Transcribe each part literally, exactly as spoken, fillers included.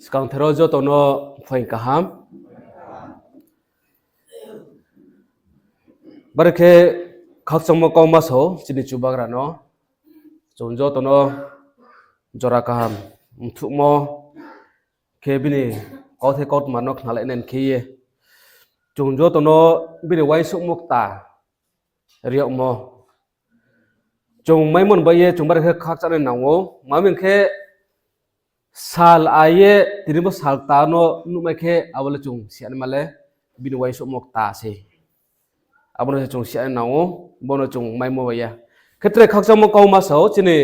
Skangther wo joto no phaing kaham. Bare khe khakchangmo kauma sao chini Chubagra no. Chung joto no jora kaham mthuhmo khe bini kauthai kautma no khnalai nai khe ye, chung joto no bini uaingsouhmo kta ri yagmo chung maimo ni bai ye chung bare khe khakchang nai nang ou. Ma hing khe, sal ai ye tini bo sal kta no nuhmai khe, abo le chung siya naima le bini uaingsouhmo kta se. Abo no se chung siya nai nang ou, bo no chung maimo bai ya. Khe tre khakchangmo kauma sao chini,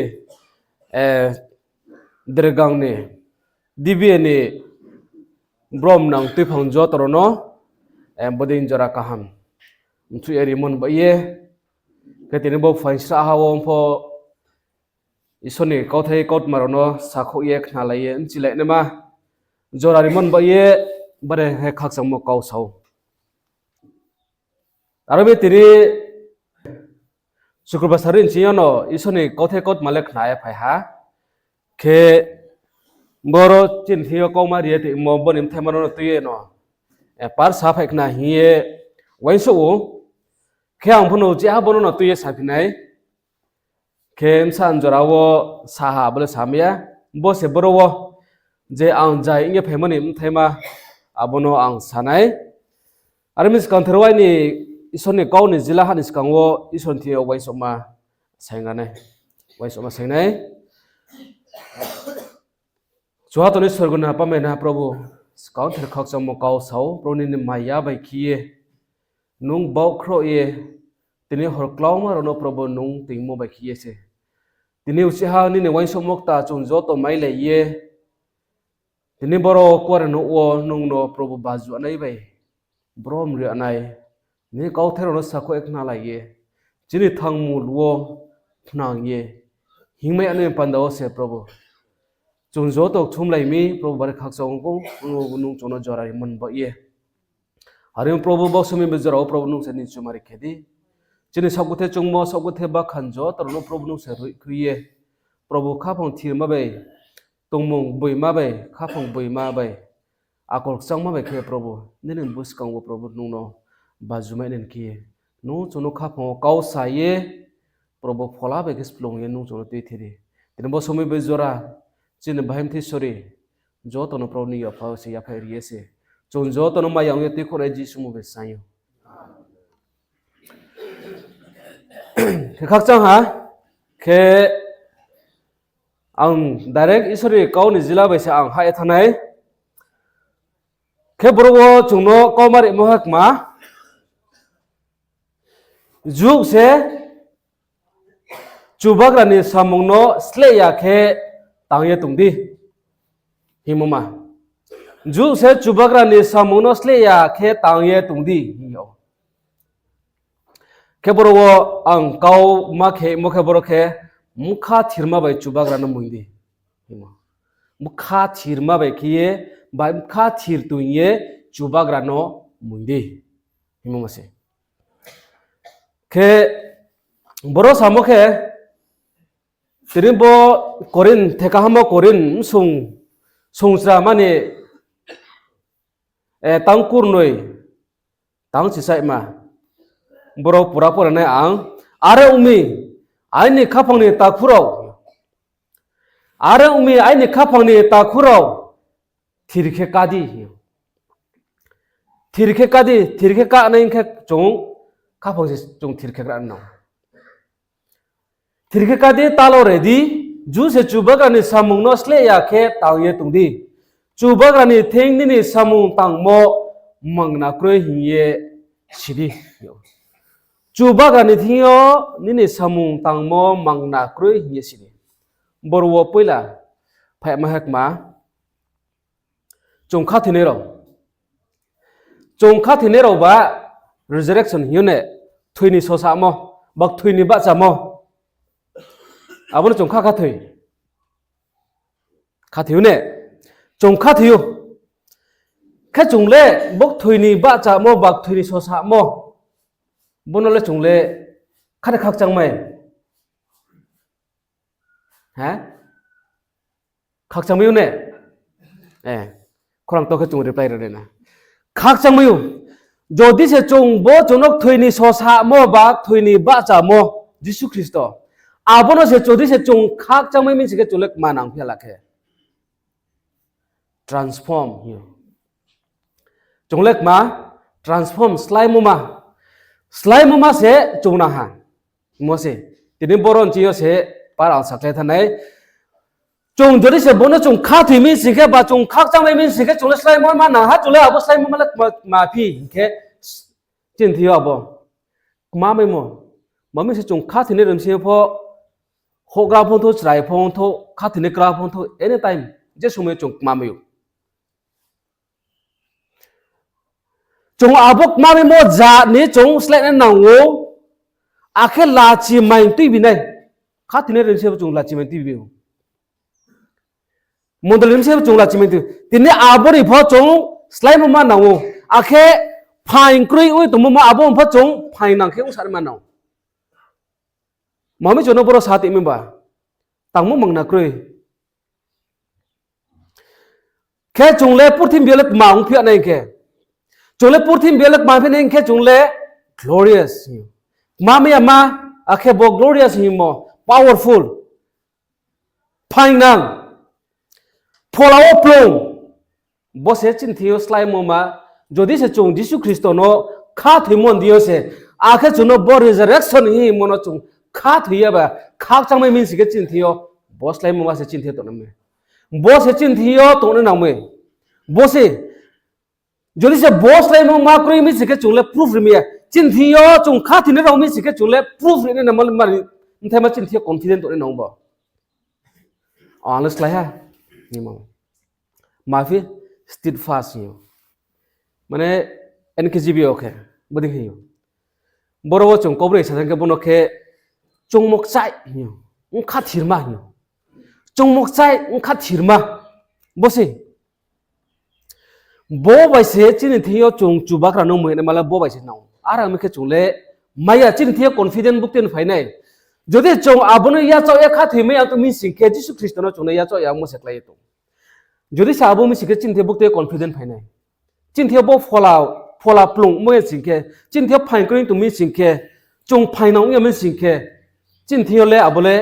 eh, Dergang ni, D B A ni brom nang tuiphang joto rao no, eh, bodei jora kaham mthuh ye rimo ni bai ye. Khe tini bo phaing srahha wo pho Isor ni kauthai kautma rao no sakhouh ye khnalai ye bchilai naima jora rimo ni bai ye, bare khe khakchangmo kau sao. Aro mi tini Sukrobar sari nching yo no Isor ni kauthai kautma le khna ye phai ha. Khe boro chini thing yo kauma ri ye tongmo bo ni bthaima no tui ye no, eh, par sa phai khna hing ye uaingsouh ou. Khe ang pho no uchih ha bo no no tui ye saphi nai. Khe bsa jora wo sa ha, abo le samai ya. Bo se boro wo je ang jai ong ye phaimo ni bthaima, abo no ang sa nai. Are mi skangther wo aini Isor ni kau ni jila ha ni skang wo Isor ni thing yo uaingsouhma saing nai. Uaingsouhma saing nai. Chuha tongni sorgo ni Apa, maina Probhu, skangther khakchangmo kau sao, Probhu nini maya bai khe ye, nung baohkhroh ye, tini hor klauma rao no Probhu nung toingmo bai khe ye se. Tini uchih ha nini uaingsouhmo kta chung joto mailai ye, tini boro kuarenouh wo nung no Probhu bajuanai bai, brom rianai, nini kauthai rao no sakhouh ye khnalai ye, chini thangmul wo phnang ye, hingmai ya ni panda wo se Probhu chung joto kthumlai mi, Probhu bare khakchang ou, nung chung no jora rimo ni bai ye. Are ong Probhu, bo somoing bai jora wo Probhu nung se nini chumari khe di. Chini saohkuthe chungmo, saohkuthe bakhan joto rao no Probhu nung se ruhkhui ye, Probhu khaphang thirma bai, tongmung boima bai, khaphang boima bai, akol kchangma bai khe Probhu nini buskang wo Probhu nung no bajumai nai khe ye, nung chung no khaphang wo kau sa ye, Probhu phola bai khe splung ye nung chung no tuithi di. Tini bo somoing bai jora chini bahai mthi sori joto no Probhu nini yapha wo se yaphai ri ye se. Chung joto no maya ong ye tuikhouhnai Jisu mmung bai saing ou. Khe khakchang ha, khe ang direct Isor ni kau ni jila bai se ang hah ye thanng nai. Khe boro wo chung no kauma rimo ha kma, juk se Chubagra ni samung no sleh ya khe tang ye tong di, hingmo ma. Juk se Chubagra ni samung no sleh ya khe tang ye tong di, hing ou. Khe boro wo ang kauma khemo khe boro khe, bkha thirma bai Chubagra no moing di. Bkha thirma bai khe ye, bai bkha thir toing ye Chubagra no moing di, hingmo ma se. Khe boro samo khe, tini bo Korinth, thekahamo Korinth bsung, sungsra mani, eh, tang kurnoi, tang chisaima. Boro pura pura nai ang. Are ong mi, aini khaphang ni takhu rao, are ong mi, aini khaphang ni takhu rao, thir khe ká di. Thir khe ká di, thir khe ká nai hing khe chung khaphang se chung thir khe ká nang. Thir khe ká di, talo re di, juk se Chubagra ni samung no sleh ya khe tang ye tong di. Chubagra ni thing nini samung tangmo mangna kroi hing ye si di. Chubagra ni thing yo nini samung tangmo mangna kroi hing ye si di. Boro wo poila phaima ha kma, chung khathoinai rao. Chung khathoinai rao ba resurrection hing ou ne, kthoi ni sosamo, ba kthoi ni bahchamo. Abo no chung kha khathoi. Khathoi ou ne, chung khathoi ou. Khe chung le bo kthoi ni bahchamo, ba kthoi ni sosamo, bo no le chung le khade khakchangmai. Ha? Khakchangmai ou ne? Khorang to khe chung reply ri nai na. Khakchangmai ou. Jodi se chung bo chung no kthoi ni sosamo ba kthoi ni bahchamo Jisu Khristo, abo no se jodi se chung khakchangmai mi sing khe chung le kma nang phi ya la khe? Transform hing ou. Chung le kma? Transform, sláimoma. Sláimoma se chung nang ha. Mo se, tini boro nching yo se para ang sakhlai thanng nai. Chung jodi se bo no chung khathoi mi sing khe ba chung khakchangmai mi sing khe chung le sláimoma nang ha, chung le abo sláimoma le kma, kma phi hing khe, chini thing yo abo kma maimo. Ma mi se chung khathoinai rao ni bsing yo pho, houhgra pho ongthou, chrai pho ongthou, khathoinai kra pho ongthou, anytime, je somoi chung kma mai ou. Chung abo kma maimo jat ni chung slái nai nang ou, akhe lachi mai tuibi nai. Khathoinai rao ni bsing yo pho chung lachi mai tuibi ou. Mondoli ni bsing yo pho chung lachi mai tui. Tini abo ni pho chung sláimoma nang ou. Akhe phaing kroi ong tongmo ma abo pho chung phaing nang khe ongsa ma nang ou. Ma mi chung no boro sa ti mi ba, tangmo mangna kroi. Khe chung le purthimbi yo le kma ongphi ya nai hing khe? Chung le purthimbi yo le kma phi nai hing khe chung le glorious hing ou. Kma mai ya ma, akhe bo glorious hingmo, powerful, phaingnang, phola wo plung, bo se chini thing yo sláimoma. Jodi se chung Jisu Khristo no khathoimo ni deing yo se, akhe chung no bo resurrection hingmo no chung khathoi ya ba, khakchangmai mi sing khe chini thing yo, bo sláimoma se chini thing yo tongnai mi. Bo se chini thing yo tongnai nang mi. Bo se, jodi se bo sláimoma kroi mi sing khe chung le proof ri mai ya. Chini thing yo chung khathoinai rao mi sing khe chung le proof ri nai nangmo le mari, mthaima chini thing yo confident tongnai nang bo. Ang le slái ha. Ma phi, steadfast hing ou. Mane, N K J V yo khe, bodei hing ou. Boro wo chung Kaubru sa khe bo no khe, choungmo kchaih hing ou, bkha thirma hing ou. Choungmo kchaih, bkha thirma. Bo se, bo bai se chini thing yo chung Chubagra no mui naima le bo bai se nang ou. Are ong mi khe chung le, maya chini thing yo confident buktui no phai nai. Jodi chung abo no yachaoh ya khathoimai ya tong mi sing khe, Jisu Khristo no chung no yachaoh ya ongmo se klái ye tong. Jodi se abo mi sing khe chini thing yo buktui confident phai nai. Chini thing yo bo phola, phola plung ongmo ya sing khe, chini thing yo phaing kroi tong mi sing khe, chung phaingnang ong ya mi sing khe, chini thing yo le abo le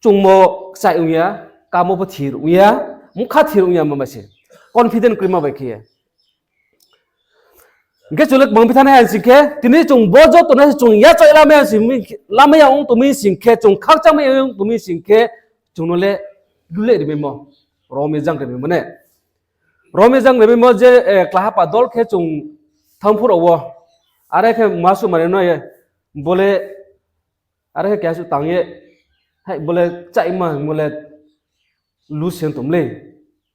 choungmo kchaih ong ya, kamo pho thir ong ya, bkha thir ong ya ma bai se. Confident kroima bai khe ye. Hing khe chung le kbang phi thanng nai ha sing khe, tini chung bo joto no se chung yachaoh lamai ya sing, lamai ya ong tong mi sing khe, chung khakchangmai ya ong tong mi sing khe, chung no le luleh rimaimo, rom ye jang rimaimo ne. Rom ye jang rimaimo je, eh, klahapa dol khe chung thanng phuh rao wo. Are khe ma suh mani no ye, bo le, are khe keha suh tang ye, hai bo le kchaihma hingmo le lu se tong lei,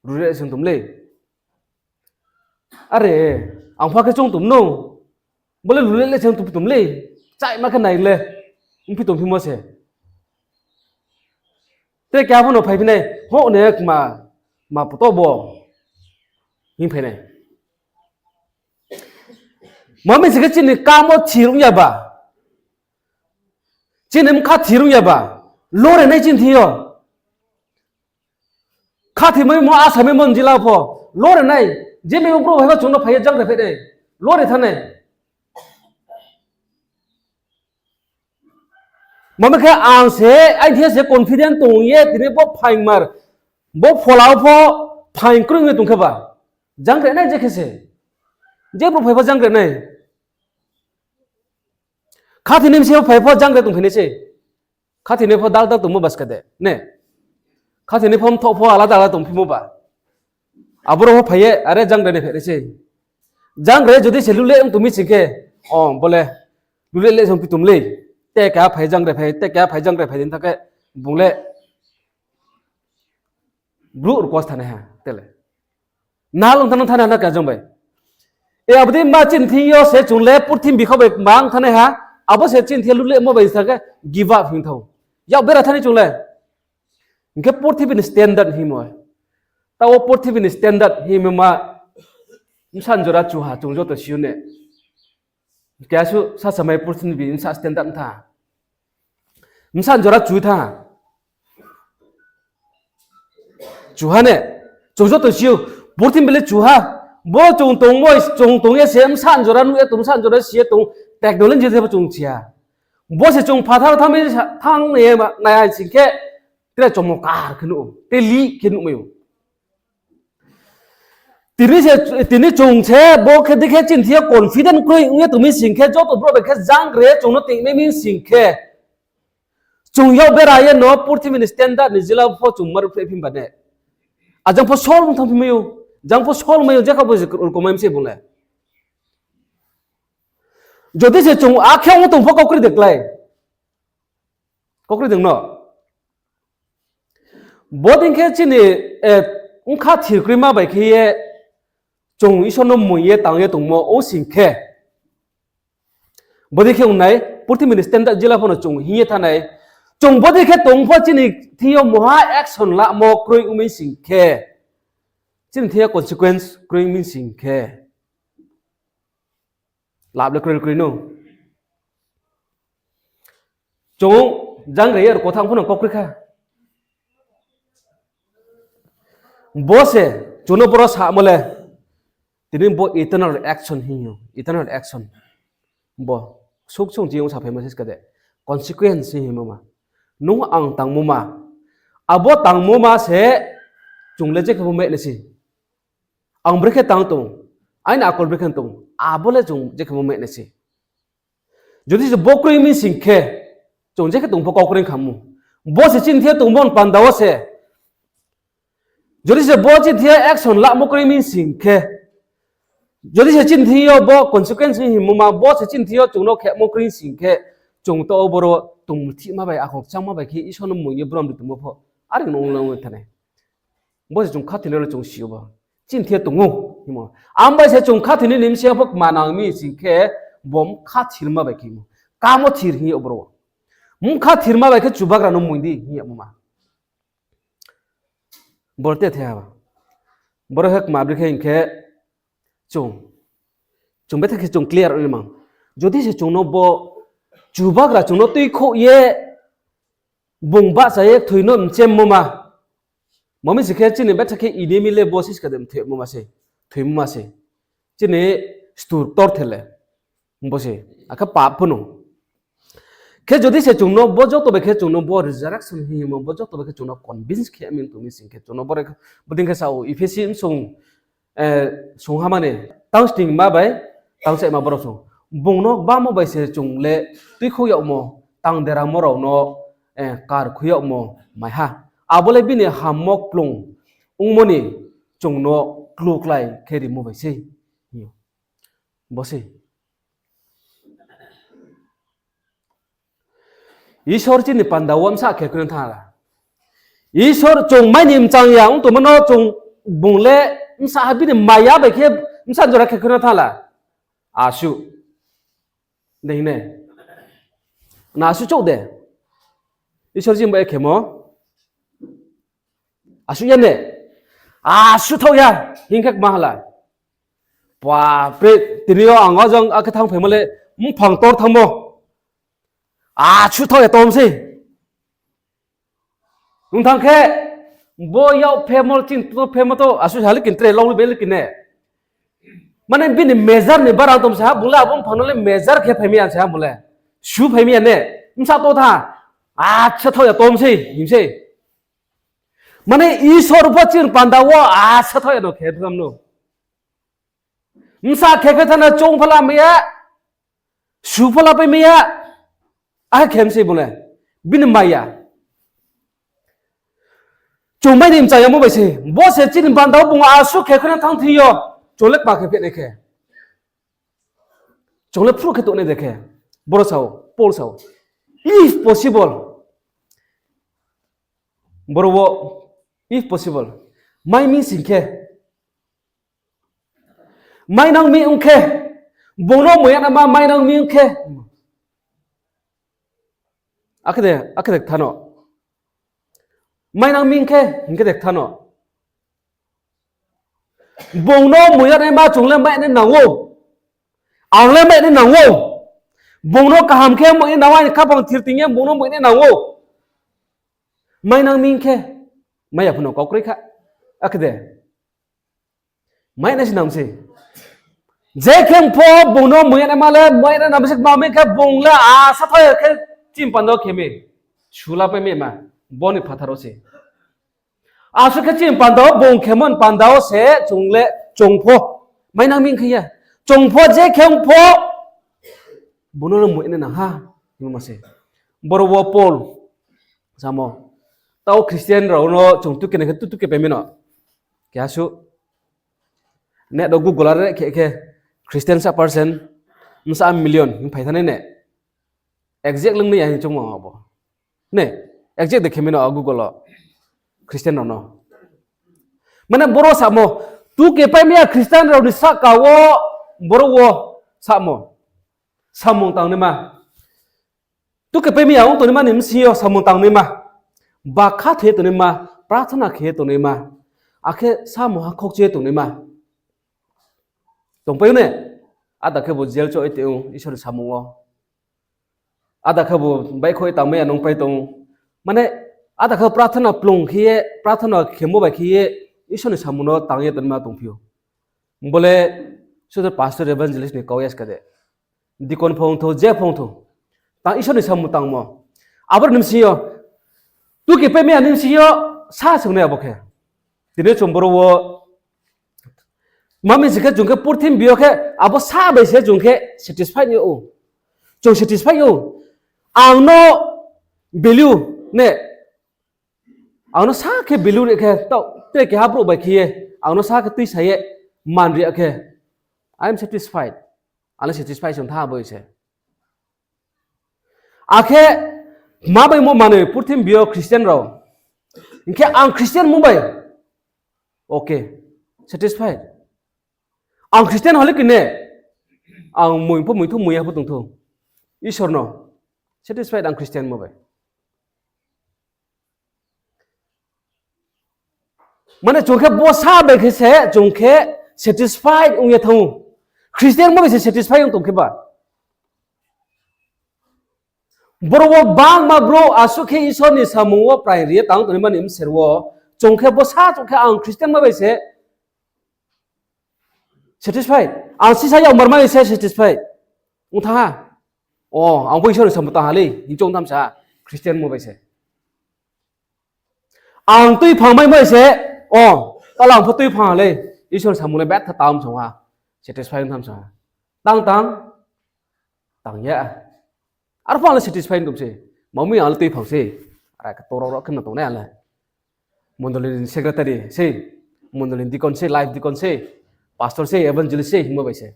luleh se tong lei. Are, ang pha khe choung tong no, bo le luleh le se tong phi tong lei, kchaihma khe nai le, ongphi tong phimo se. Tre keha pho no phaiphi nai, ho ne kma, ma poto bo, hing phai nai. Ma mi sing khe chini kamo thir ong ya ba, chini bkha thir ong ya ba, lore nai chini thing yo. Khathoimaimo, asamaimo ni jila pho, lore nai, je maimo brouh phai pho chung no phai ye jangre phai nai, lore thanng nai. Ma mi khe ang se, aini thing yo se confident tong ye, tini bo phaingmar, bo phola wo pho phaing kroi ye tong khe ba, jangre nai je khe se. Je brouh phai pho jangre nai. Khathoinai mi se phai pho jangre tongphai nai se. Khathoinai pho dal dal tongmo ba ska de, ne? Khathoinai pho mthoh pho alada alada tongphimo ba. Aboro pho phai ye, are jangre nai phai nai se. Jangre jodi se luleh ong tong mi sing khe, o, bo le, luleh le song phi tong lei. Te keha phai jangre phai, te keha phai jangre phai din tha khe, bung le brouh request thanai ha, te le. Nalong thanng thanai ha na kajang bai. E abo dei ma chini thing yo se chung le purthimbi kha bai kmang thanai ha, abo se chini thing yo lulehmo bai sa khe give up hing thou. Yak bera thanai chung le. Hing khe purthimbi ni standard hingmo. Taoh wo purthimbi ni standard hingmo ma bsa jora chu ha chung joto si ou ne. Keha suh sasamai purthimbi bsa standard tha. Bsa jora chu tha. Chuha ne, chung joto si ou, purthimbi le chuha. Bo chung tongmo, chung tong ye se bsa jora nuh ye tong, bsa jora si ye tong, technology de pho chung si ya. Bo se chung phathar thanng ye, thanng ye nai ha sing khe, tre chomkar khe nuh ou, tre lih khe nuhmai ou. Tini se, tini chung se, bo khe dei khe chini thing yo confident kroi ong ye tong mi sing khe, joto brouh bai khe jang kre ye chung no tingmai mi sing khe, chung yak bera ye no purthimbi ni standard ni jila pho chung maruh phreh phi ba ne. Ajang pho sol thanng phi mai ou, jang pho sol mai ou, jekha bo se rukomai mi se bung le. Jodi se chung akhe ong tong pho kau kroi de klái. Kau kroi de no. Bodei khe chini, eh, bkha thir kroima bai khe ye, chung Isor no moing ye tang ye tongmo ong sing khe. Bodei khe ong nai, purthimbi ni standard jila pho no chung hing ye thanng nai. Chung bodei khe tong pho chini thing yo mungha action lamo kroi ong mi sing khe. Chini thing yo consequence kroi ong mi sing khe. Lap le kroi kroi no. Chung jang re ye aro kotha ong pho no kau kroi kha. Bo se, chung no boro samo le, tini bo eternal action hing ou, eternal action. Bo, suh chung chini ong saphaimo se ska de, consequence hingmo ma. Nung ang tangmo ma. Abo tangmo ma se, chung le jekhe bo mai nai se. Ang brekhe tang tong, aini akol brekhe tong, abo le chung jekhe bo mai nai se. Jodi se bo kroi mi sing khe, chung jekhe tong pho kau kroi kha mu. Bo se chini thing yo tongmo ni panda wo se. Jodi se bo chini thing yo action lamo kroi mi sing khe, jodi se chini thing yo bo consequence hingmo ma, bo se chini thing yo chung no khemo kroi sing khe, chung to boro tongthihma bai, akhong kchangma bai khe Isor no moing ye brom ri tongmo pho, are no ong le ong thanai. Bo se chung khathoinai no chung si ou bo. Chini thing yo tong ou, hingmo. Ang bai se chung khathoinai ni bsing yo pho kma nang mi sing khe, bo bkha thirma bai khe mo. Kamo thir hing yag boro. Bkha thirma bai khe Chubagra no moing di hing yagmo ma. Boro te the ha ba. Boro khe kma bri khe hing khe chung, chung betha khe chung clear ong ni mang. Jodi se chung no bo Chubagra chung no tuikhouh ye, bung bahcha ye thoi no mchemmo ma. Mami se khe chini betha khe enemy le bo se ska de mthoimo ma se, thoimo ma se. Chini stur ktor the le. Bo se, akhe pap pho no. Khe jodi se chung no bo joto bai khe chung no bo resurrection hingmo, bo joto bai khe chung no convince khe mi tong mi sing khe chung no bo, bodei khe sa ou, Ephesi bsung, eh, sungha mani, tang sning ma bai, tang chaima borok sung. Bung no gbamo bai se chung le tuikhouh yagmo, tang deramo rao no, eh, kar khui yagmo mai ha. Abo le bini hammo kplung ongmo ni chung no kluklai khe rimo bai sei. Bo sei. Isor chini panda wo bsa khe khe no thanng la. Isor chung mai ni mchang ya ong tongmo no chung bung le bsa ha bini maya bai khe bsa jora khe khe no thanng la. Asuh. Dei hing ne. Na asuh chouh de. Isor chini bai khemo. Asuh ya ne. Asuh thaoh ya. Hing khe kma hala. Bapre, tini yo ang o jang akhe thanngphaimo le, mphang tor thanngmo. Asuh thaoh ya tom sei. Ong thanng khe, bo yak phemo, chini to phemo to, asuh sa le kin tre long le be le kin ne. Mane bini measure ni bara tong sa ha, bung le abo mphang no le measure khe phai mi ya sa ha bung le. Su phai mi ya ne. Bsa to tha. Asuh thaoh ya tom sei, hing sei. Mane Isor bo chini panda wo asuh thaoh ya no khe tham no. Bsa khe khe thana choung phala mai ya, su phala pai mai ya, akhe khe mi sei bung le, bini maya. Chung mai ni mchang yamo bai se, bo se chini panda wo bung asuh khe khe no thanng thing yo, chung le kma khe phehnai khe. Chung le phruh khe tongnai de khe. Boro sao, Paul sao. If possible. Boro wo, if possible. Mai mi sing khe. Mai nang mi ong khe. Bung no moya nama mai nang mi ong khe. Akhe de, akhe de kthano. Mai nang mi ong khe, hing khe de kthano. Bung no moya naima chung le mai nai nang ou. Ang le mai nai nang ou. Bung no kaham khe mai nai nang ou, aini khaphang thir ting ye bung no mai nai nang ou. Mai nang mi ong khe. Mai ya pho no kau kroi kha. Akhe de. Mai nai se nang se. Je khe pho bung no moi ya naima le, moi ya nai nang se, ma mi khe bung le asa tho khe chini panda wo khe mi. Sula pai mi ma. Bo ni phathar wo se. Asuh khe chini panda wo bung khemo ni panda wo se chung le chung pho. Mai nang mi khe ya. Chung pho je khe pho. Bung no le moi ya nai nang ha. Hingmo ma se. Boro wo Paul. Samo. Tao Christian rao no chung tuke nai khe tu tuke pai mi no. Keha suh. Net do Google are khe khe Christian sa percent, bsa million hing phai thanai ne. Exact lung nai ya hing choungmo abo. Ne, exact de khe mi no Google wo. Christian rao no. Mane boro samo, tuke pai mi ya Christian rao ni sahka wo, boro wo samo. Samung tangnaima. Tuke pai mi ya ong tongnaima ni bsing yo samung tangnaima. Ba khathoi ye tongnaima, prarthana khe ye tongnaima. Akhe samung ha khokchu ye tongnaima. Tongpai ou ne, ada khe bo jail cho ye tong ou, Isor ni samung wo. Ada khe bo baihkhouh ye tangmai ya nungpai tong ou. Mane, ada khe prarthana plung khe ye, prarthana khemo bai khe ye, Isor ni samung no tang ye tongnaima tongphi ou. Bo le, sudu pastor evangelist ni kau ya ska de. Deacon pho ong thou, je pho ong thou. Tang Isor ni samung tangmo. Aboro ni bsing yo. Tuke pai mi ya ni bsing yo, sa sung nai abo khe. Tini chung boro wo, ma mi se khe chung khe purthimbi yo khe, abo sa bai se chung khe satisfy ni ou. Chung satisfy ou. Ang no value ne, ang no sa khe value ri khe, tao, tre keha brouh bai khe ye, ang no sa khe tuisa ye, man ri ya khe, I am satisfied. Ang le satisfy sung tha abo se. Akhe, ma bai mo manoi purthimbi yo Christian rao. Hing khe ang Christian mo bai. Okay. Satisfied. Ang Christian hale kine. Ang moi pho moi thou, moi ya pho tong thou. Isor no. Satisfied ang Christian mo bai. Mane chung khe bo sa bai khe se chung khe satisfied ong ye thanng ou. Christian mo bai se satisfied ong tong khe ba. Boro wo bangma brouh asuh khe Isor ni samung wo prai ri ye tang tongnaima ni bser wo, chung khe bo sa chung khe ang Christian mo bai se satisfied. Ang sisa yagmar mai se satisfied ong thanng ha. O, ang bo Isor ni samung tang ha lei, hing choung tham sa, Christian mo bai se. Ang tuiphang mai mai se, o, tala ang pho tuiphang ha lei, Isor ni samung le betha tam song ha, satisfied tham song ha. Tang tang, tang ya. Arphuh ang le satisfied tong se, ma mi ang le tuiphang se, are khe torao rao khe no tongnai ang le. Mondoli ni secretary se, mondoli ni deacon se, life deacon se, pastor se, evangelist se, hingmo bai se.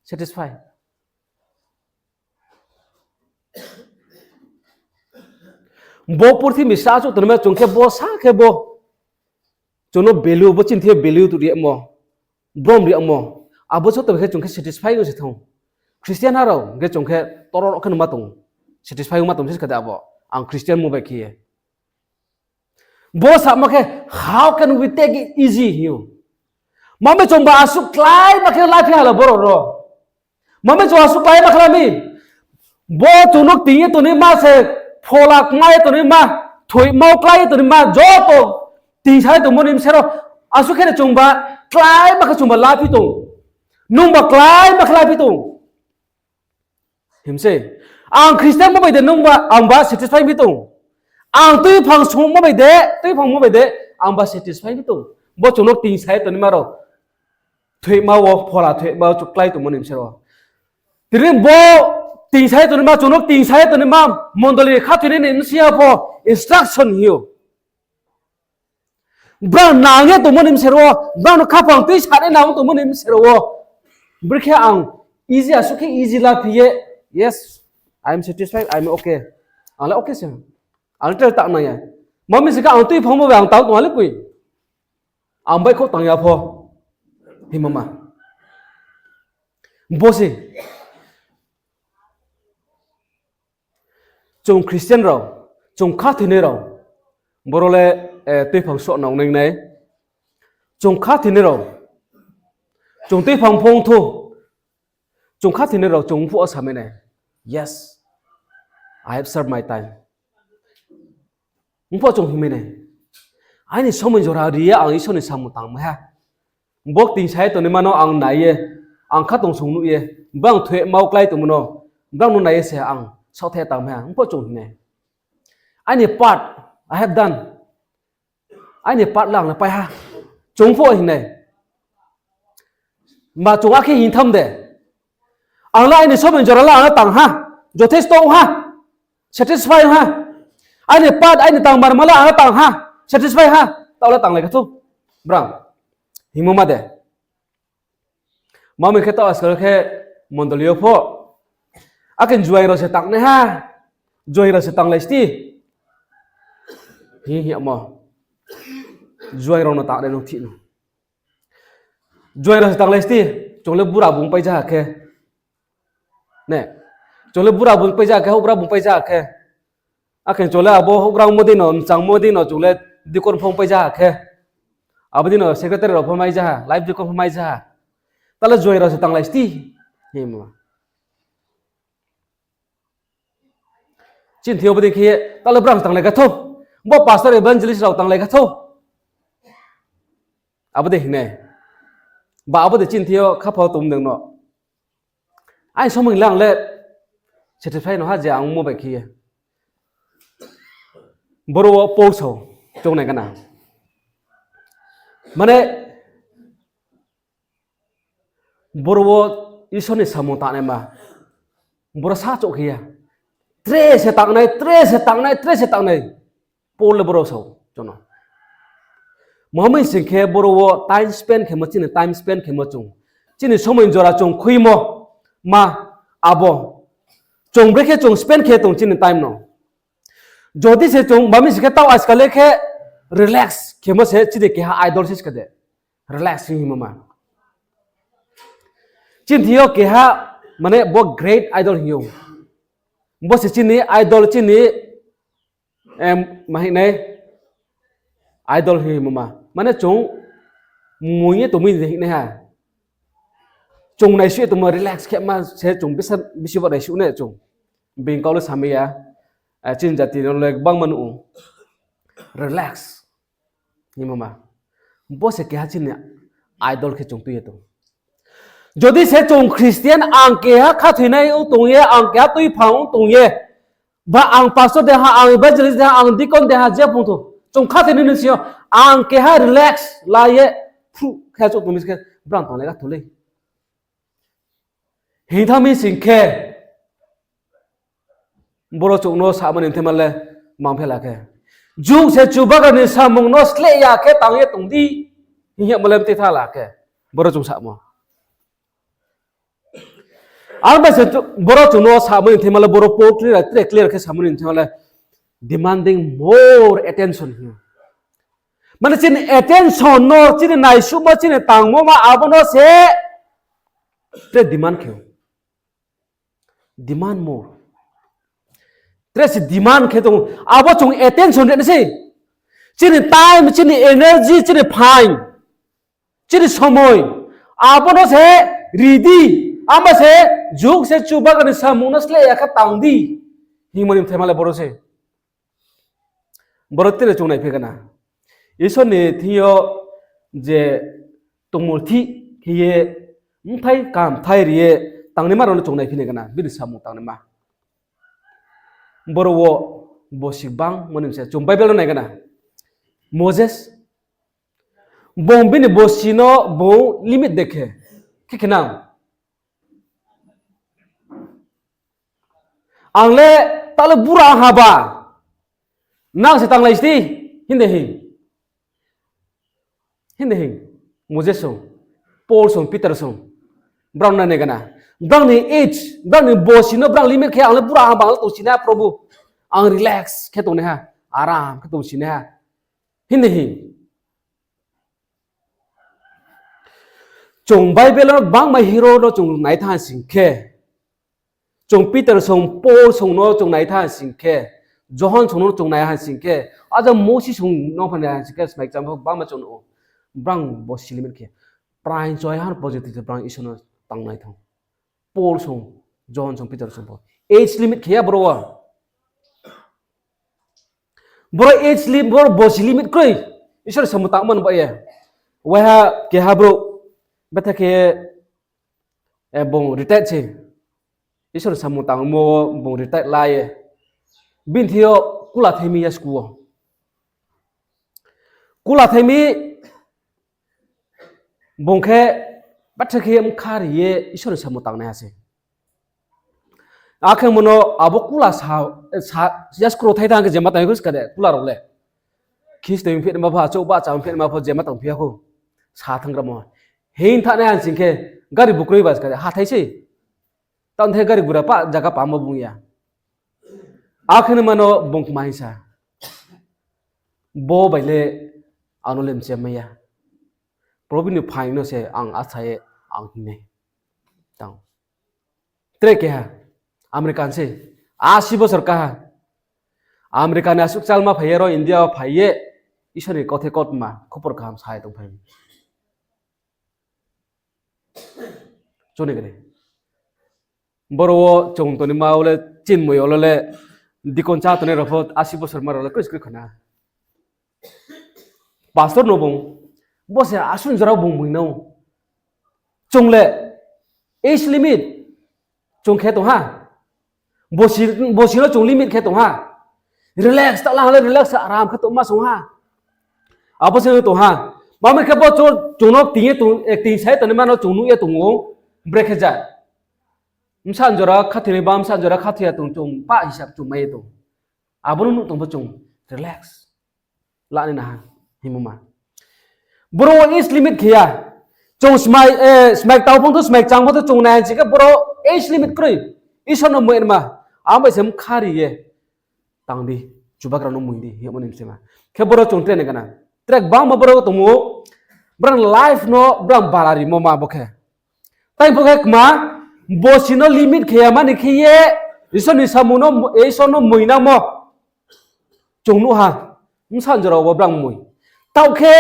Satisfy. Bo purthimbi sa achouh tongnaima chung khe bo sa khe bo. Chung no value, bo chini thing yo value tu ri yagmo. Brom ri yagmo. Abo joto khe chung khe satisfy ong se thanng ou. Christian ha rao khe chung khe torao rao khe no ma tong. Satisfy ong ma tong se kha de abo. Ang Christian mo bai khe ye. Bo samo khe, how can we take it easy hing ou. Ma mi chung ba asuh kláima khe laphi hala boro rao. Ma mi chung asuh kláima khe la mi. Bo chung no kting ye tongnaima se, phola kma ye tongnaima, thoimao klái ye tongnaima, joto tingsa ye tongmo ni bser wo. Asuh khe ni chung ba, kláima khe chung ba laphi tong. Nung ba kláima khe laphi tong. Him se, ang Christian mo bai de nung ba, ang ba satisfy mi tong. Ang tuiphang sung mo bai de, tuiphang mo bai de, ang ba satisfy mi tong. Bo chung no tingsa ye tongnaima rao. Thoima wo, phola thoima wo, chung klái tongmo ni bser wo. Tini bo tingsa ye tongnaima, chung no tingsa ye tongnaima, mondoli khathoinai ni bsing yo pho instruction hing ou. Brao nang ye tongmo ni bser wo, brao no khaphang tuisanai nang tongmo ni bser wo. Brekhe ang easy, asuh khe easy laphi ye, yes, I am satisfied, I am okay. Ang le okay se. Ang le tang nang ya. Ma mi se khe ang tuiphang mo bai ang tang tong ha le koi. Ang baihkhouh tang ya pho. Hingmo ma. Bo se. Chung Christian rao, chung khathoinai rao, boro le, eh, tuiphang soh nang nai nai. Chung khathoinai rao, chung tuiphang pho ong thou, chung khathoinai rao chung phuh wo samai nai, yes, I have served my time. Ong phuh chung hingmai nai. Aini somoi jora ri ye ang Isor ni samung tangmai ha. Bo ktingsa ye tongnaima no ang nai ye, ang khatungsung nuh ye, brang thoimao klái tongmo no, brang no nai ye se ang saohthaih ye tangmai ha, mpho chung hing nai. Aini part, I have done. Aini part le ang le pai ha. Chung pho hing nai. Ba chung akhe hing tham de. Ang le aini somoi jora le ang le tang ha. Jothesto ong ha. Satisfy ong ha. Aini part, aini tangmarma le ang le tang ha. Satisfy ha. Taoh le tanglai kha thou. Brang. Hingmo ma de. Mami khe taoh ajkal khe mondoli yo pho. Akhe juaing rao se tangnai ha. Juaing rao se tanglai sti. Hing hing yagmo. Juaing rao no tangnai nung thih no. Juaing rao se tanglai sti. Chung le bura bung pai ja khe. Ne. Chung le bura bung pai ja khe, houhgra bung pai ja khe. Akhe chung le abo houhgra ongmo dei no, mchangmo dei no, chung le deacon pho pai ja khe. Abo dei no secretary rao pho mai ja, life deacon pho mai ja. Taoh le juaing rao se tanglai sti. Hingmo. Chini thing yo bo dei khe ye, taoh le brang tanglai kha thou. Bo pastor evangelist rao tanglai kha thou. Abo dei hing nai. Ba abo dei chini thing yo khaphang tong dei no. Aini somoi le ang le satisfy no ha je ang mo bai khe ye. Boro wo Paul sao, chung nai gana. Mane, boro wo Isor ni samung tangnaima. Boro sa chouh khe ya. Tre se tangnai, tre se tangnai, tre se tangnai. Paul le boro sao, chung no. Mami sing khe boro wo time spend khemo, chini time spend khemo chung. Chini somoi jora chung khuimo, ma, abo. Chung brekhe chung spend khe tong chini time no. Jodi se chung, mami sing khe taoh ajkal le khe relax khemo se chini keha idol se kha de. Relax hing hingmo ma. Chini thing yo keha, mane bo great idol hing ou. Bo se chini idol chini, em, ma hing nai, idol hingmo ma. Mane chung mung ye tongmi hing nai ha. Chung naisuh ye tongmo relax khe ma se chung bisi, bisi bo naisuh nai chung. Being kau le samai ya. Chini jati no le gbangma nuh ou. Relax. Hingmo ma. Bo se keha chini idol khe chung tui ye tong. Jodi se chung Christian ang keha khathoinai ong tong ye, ang keha tuiphang ong tong ye, ba ang pastor de ha, ang evangelist de ha, ang deacon de ha, je phung thou. Chung khathoinai ni sing yo, ang keha relax la ye, phruh khe chouh tong mi se khe, brang tanglai kha thou lei. Hing thanng mi sing khe, boro chung no samo ni mthaima le mang phe la khe. Juk se Chubagra ni samung no sleh ya khe tang ye tong di. Hing yagmo le mtui tha la khe. Boro chung samo. Arba se boro chung no samo ni mthaima le boro Paul clear, tre clear khe samo ni mthaima le demanding more attention hing. Mane chini attention no, chini naisuhmo, chini tangmo ma abo no se tre demand khe. Demand more. Tre se demand khe tong, abo chung attention ri nai sei. Chini time, chini energy, chini phaing, chini somoi, abo no se ri di, abo se juk se Chubagra ni samung no sleh ya khe tang di. Hingmo ni mthaima le boro se. Boro tre chung naiphi gana. Isor ni thing yo je tongmulthih khe ye bthai kamthai ri ye tangnaima rao no chung naiphi nai gana, bini samung tangnaima. Boro wo bosi gbangma ni se chung Bible no nai gana. Moses, bung bini bosi no bung limit de khe, khe khe nang. Ang le taoh le bura ha ba. Nang se tanglai sti, hing de hing. Hing de hing. Moses song, Paul song, Peter song. Brang nai nai gana. Brang ni age, brang ni bosi no brang limit khe ang le bura ha ba, ang le tongsi nai ha Probu. Ang relax khe tongnai ha. Aram khe tongsi nai ha. Hing de hing. Chung Bible no gbangma hero no chung nai thanng sing khe, chung Peter song, Paul song no chung nai thanng sing khe, Johon song no chung nai ha sing khe, aja Moses song no pha nai ha sing khe, smai kcham pho gbangma chung nuh ou. Brang bosi limit khe, praing choi han positive brang Isor no tangnai thanng. Paul song, Johon song, Peter song pho age limit khe ya boro wo. Boro age limit, boro bosi limit kroi. Isor ni samung tangmo ni baoh ye. Waiha keha brouh, betha khe, bung retire se. Isor ni samung tangmo wo bung retire la ye. Bini thing yo kula thai mi ya school wo. Kula thai mi, bung khe betha khe bkha ri ye Isor ni samung tangnaiha se. Akhe mo no abo kula sa, sa, ya school wo thai thanng khe je ma tang phi kade kula rao le. Khistoi phinaima pho, achouh bahcha phinaima pho je ma tang phi ya khou. Sa thanng gra mo. Hing thanai ha sing khe, gari bu kroi ba kade hathái se. Tang the gari gura pa zaga pamo bung ya. Akhe no ma no bung kma hing sa. Bo bai le ang no le mchemai ya. Probu ni phaing no se ang asa ye ang hing nai. Tang. Tre keha, American se, asi bosor kaha. America ni asuh kchalma phai ye ro India wo phai ye, Isor ni kauthai kautma khupor kaham sa ye tongphai mi. Chuni gani. Boro wo chung tongnaima wo le, chinmoi wo le, dikon chá tongnai rao pho asi bosor ma rao le kroi se kroi khna. Pastor no bung, bo se asuh jora bung moi nang. Chung le, age limit, chung khe tong ha. Bosi, bosi no chung limit khe tong ha. Relax, ta lang le relax, aram khe tongma song ha. Abo se tong ha. Mami khe bo chung, chung no ting ye tong, acting sa ye tongnaima no chung nuh ye tong ou, brekhe ja. Bsa jora khathoinai ba, bsa jora khathoi ya tong, chung pa hisab chung mai ye tong. Abo no nuh tong pho chung relax lanai na ha, hingmo ma. Boro wo age limit khe ya. Chung smai, eh, smai tau phung tho, smai chang pho tho chung nai sing khe boro age limit kroi. Isor no moi nma. Abo bai se bkha ri ye tang di, Chubagra no moi di, hingmo ni bsima. Khe boro chung tre ni gana. Tre gbangma boro tongmo, brang life no brang bara rimo ma bo khe. Tai pho khe kma, bosi no limit khe ya mani khe ye, Isor ni samung no, Isor no moi nangmo. Chung nuh ha, bsa jora wo brang moi. Taoh khe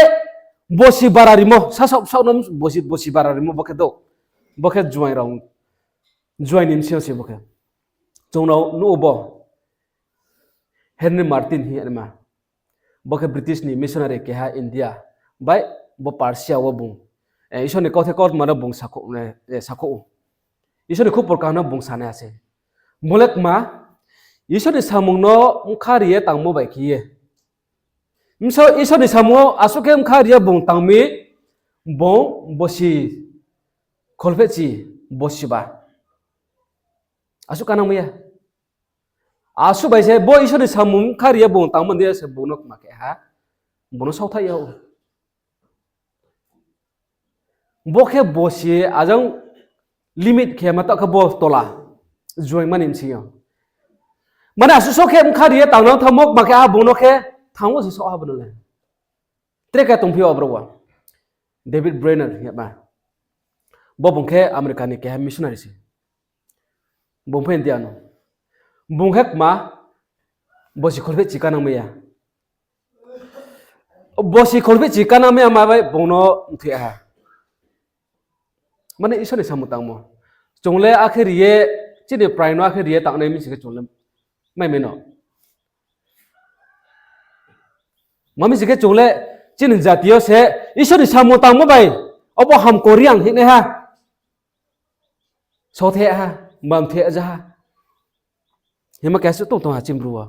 bosi bara rimo, sasaoh bsaoh no bosi, bosi bara rimo bo khe douh. Bo khe juaing rao, juaing ni bsing yo se bo khe. Chung no nuh ou bo. Henry Martyn hing ye ma. Bo khe British ni missionary keha India bai bo Persia wo bung, eh, Isor ni kauthai kautma no bung sakhouh, eh, sakhouh ou. Isor ni khupor kaham no bung sanai ha se. Bo le kma, Isor ni samung no bkha ri ye tangmo bai khe ye. Bsa Isor ni samung wo asuh khe bkha ri ye bung tang mi, bung bosi kholphehchi, bosi ba. Asuh kanang mai ya. Asuh bai se bo Isor ni samung bkha ri ye bung tangmo ni de se bung no kma khe ha. Bung no saothaih ya ou. Bo khe bosi ajang limit khe ma taoh khe bo tola. Juaingma ni bsing yo. Mane asuh so khe bkha ri ye tang no thanngmo kma khe ha bung no khe thanng wo se saoh ha bo no le. Tre khe tongphi yo abro wo. David Brainerd hing ye ma. Bo bung khe America ni keha missionary se. Bung pho India no. Bung khe kma, bosi kholphehchi kanang mai ya. Bosi kholphehchi kanang mai ya ma bai bung no mthoi ha. Mane Isor ni samung tangmo. Chung le akhe ri ye, chini prai no akhe ri ye tangnai mi sing khe chung le mai mai no. Mami sing khe chung le chini jati yo se Isor ni samung tangmo bai, obo hamkho ri ang hingnaiha. Saotheh ha, bamtheh ja ha. Hima keha se tong tong ha chini Bru wo.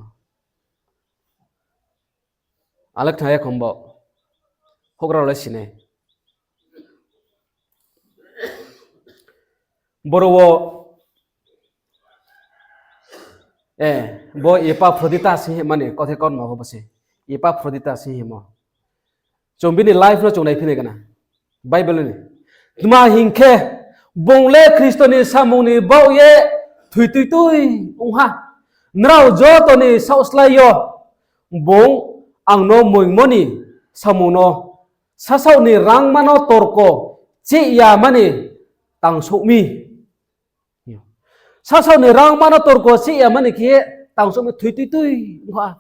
Alekthai ya khombo. Houhgra rao le sinai. Boro wo, eh, bo Epaphroditus hing ye mani kauthai kautma pho bo se. Epaphroditus hing ye mo. Chung bini life no chung naiphi nai gana. Bible ni. Tma hing khe, bung le Khristo ni samung ni baoh ye thoi tui tui ong ha. Nrao joto ni saohslái yo bung ang no moingmo ni samung no sasaoh ni rangma no torko chih ya mani tangsouh mi. Sasaoh ni rangma no torko chih ya mani khe tangsouh mi thoi tui tui ong ha.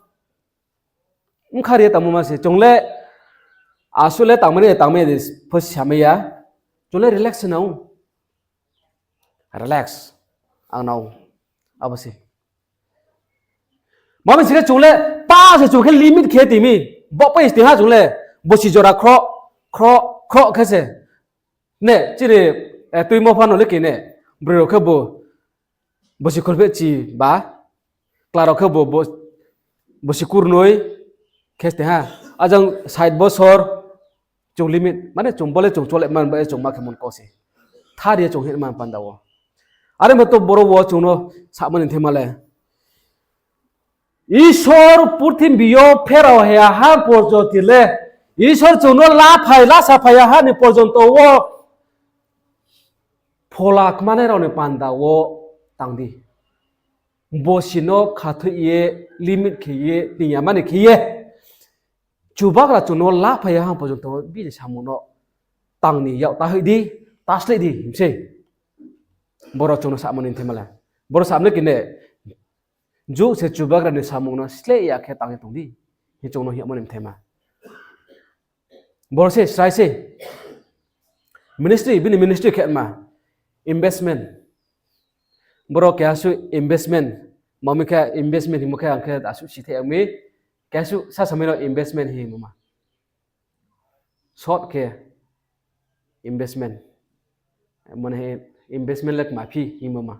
Bkha ri ye tangmo ma se, chung le asuh le tangmani, tangmai di pho samai ya. Chung le relax se nang ou. Relax. Ang nang ou. Abo se. Mami sing khe chung le, pa se chung khe limit khe timi. Bo pa sting ha chung le. Bosi jora khroh, khroh, khroh khe se. Ne, chini, eh, tuimo pha no le khe ne. Broi rao khe bo, bosi khurphehchi ba. Kla rao khe bo, bo, bosi kurnoi khe ste ha. Ajang sait bosor, chung limit, mane chung bo le chung chole man ba, chung ma khe mon kau se. Thar ye chung hing man panda wo. Are bo to boro wo chung no samo ni thema le. Isor purthimbi yo pherao haya ha porjonto le, Isor chung no laphai, lasaphai ya ha ni porjonto wo phola kmanai rao ni panda wo tang di. Bosi no khathoi ye, limit khe ye, ting ya mani khe ye. Chubagra chung no laphai ya ha porjonto bini samung no tang ni yak ta hoih di, ta sleh di, hing se. Boro chung no samo ni thema le. Boro samo ni khe ne, juk se Chubagra ni samung no sleh ya khe tang ye tong di. Hing chung no hingmo ni thema. Boro se, srai se. Ministry, bini ministry khe ma. Investment. Boro keha suh investment. Mami khe investment hingmo khe ang khe asuh si the ang mi. Keha suh sa samai no investment hingmo ma. Short khe investment. Mane investment le kma phi hingmo ma.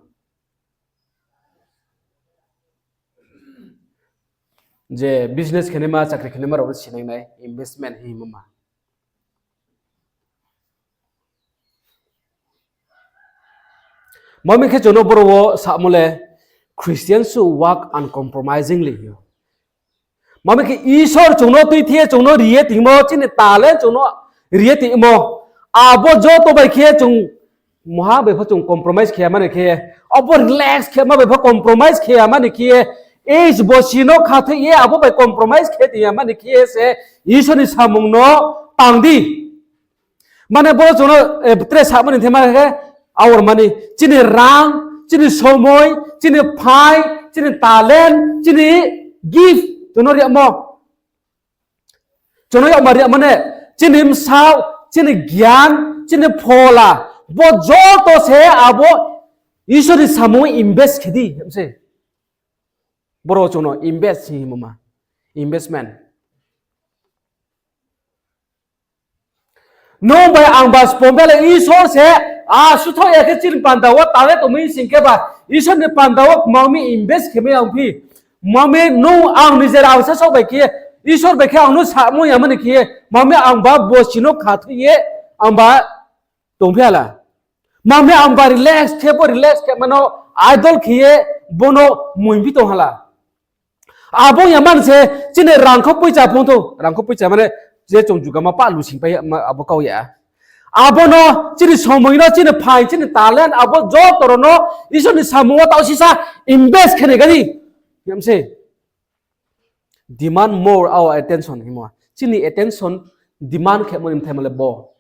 Je business khenaima, chakri khenaima rao no sinai nai, investment hingmo ma. Mami khe chung no boro wo samo le, Christians should work uncompromisingly hing ou. Mami khe Isor chung no tuithe ye chung no ri ye tingmo, chini talent chung no ri ye tingmo. Abo joto bai khe chung maha bai pho chung compromise khe ya mani khe, abo relax khe ma bai pho compromise khe ya mani khe, age bosi no khathoi ye abo bai compromise khe ting ya mani khe se Isor ni samung no tang di. Mane boro chung no, eh, tre samo ni thema khe, aor mani, chini rang, chini somoi, chini phai, chini talent, chini gift, chung no ri yagmo. Chung no yagma ri yagmo ne, chini bsaoh, chini gyan, chini phola, bo joto se abo Isor ni samung invest khe di, hing se. Boro chung no invest hingmo ma, investment. Nung bai ang ba spom le Isor se, a, suthaoh ya khe chini panda wo tang ye tongmi sing khe ba, Isor ni panda wo kmang mi invest khe mai ang phi. Mami nung ang nijer ang sasaoh bai khe, Isor bai khe ang no samo ya mani khe, mami ang ba bosi no khathoi ye, ang ba tongphi ya la. Mami ang ba relax khe bo relax khe mano idol khe ye bono muiphi tong ha la. Abo ya man se chini rangkho poicha phung thou, rangkho poicha mane je chung jugama pa lusingpai abo kau ya. Abo no chini somoi no, chini phai, chini talent, abo joto rao no Isor ni samung wo taoh sisa invest khe nai gani. Yam se. Demand more our attention hingmo. Chini attention demand khemo ni mthaima le bo.